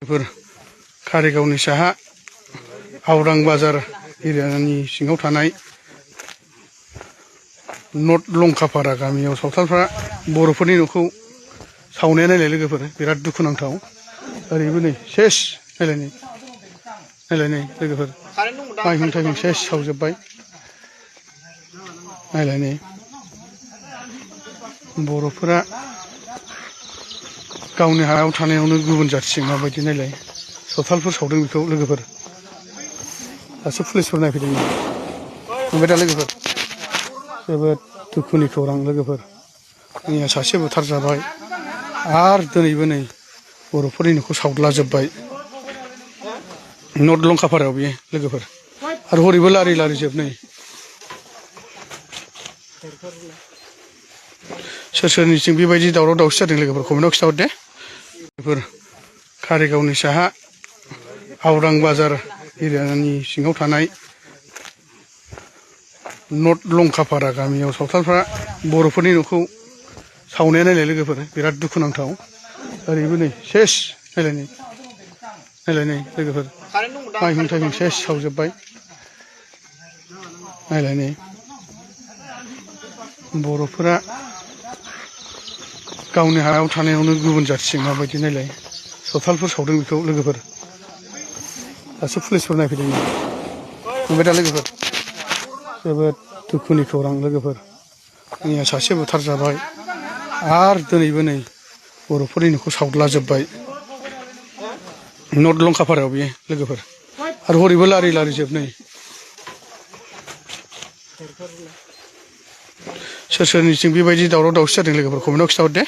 बेफोर कारिगावनि साहा आवरां बाजार एरियानि सिङाव थानाय नर्थ लंकापारा गामियाव सावथालफ्रा बर'फोरनि न'खौ सावनाया नायलाय लोगोफोर बिराद दुखुनांथाव। ओरैबो नै सेस नायलाय नै लोगोफोर माइहुं थाइहुं सेस सावजोब्बाय। नायलाय नै बर'फोरा गावनि हायाव थानायावनो गुबुन जाथिजों माबायदि नायलाय सावथालफोर सावदों बेखौ लोगोफोर। दासो पुलिसफोर नायफैदों नुबाय दा लोगोफोर जोबोद दुखुनि खौरां लोगोफोर। मैया सासे बुथारजाबाय आरो दिनैबो नै बर'फोरनि न'खौ सावद्लाजोब्बाय नर्थ लंकापारायाव बियो लोगोफोर। आरो हरैबो लारि लारि जोब नै सोर सोरनिथिं बेबायदि दावराव दावसि जादों लोगोफोर कमेन्टआव खिथाहर दे। बेफोर कारिगावनि साहा आवरां बाजार एरियानि सिङाव थानाय नर्थ लंकापारा गामियाव सावथालफ्रा बर'फोरनि न'खौ सावनाया नायलाय लोगोफोर बिराद दुखुनांथाव। ओरैबो नै सेस नायलाय नै लोगोफोर माइहुं थाइहुं सेस सावजोब्बाय। नायलाय नै बर'फोरा गावनि हायाव थानायावनो गुबुन जाथिजों माबायदि नायलाय सावथालफोर सावदों बेखौ लोगोफोर। दासो पुलिसफोर नायफैदों नुबाय दा लोगोफोर जोबोद दुखुनि खौरां लोगोफोर। मैया सासे बुथारजाबाय आरो दिनैबो नै बर'फोरनि न'खौ सावद्लाजोब्बाय नर्थ लंकापारायाव बियो लोगोफोर। आरो हरैबो लारि लारि जोब नै सोर सोरनिथिं बेबायदि दावराव दावसि जादों लोगोफोर कमेन्टआव खिथाहर दे।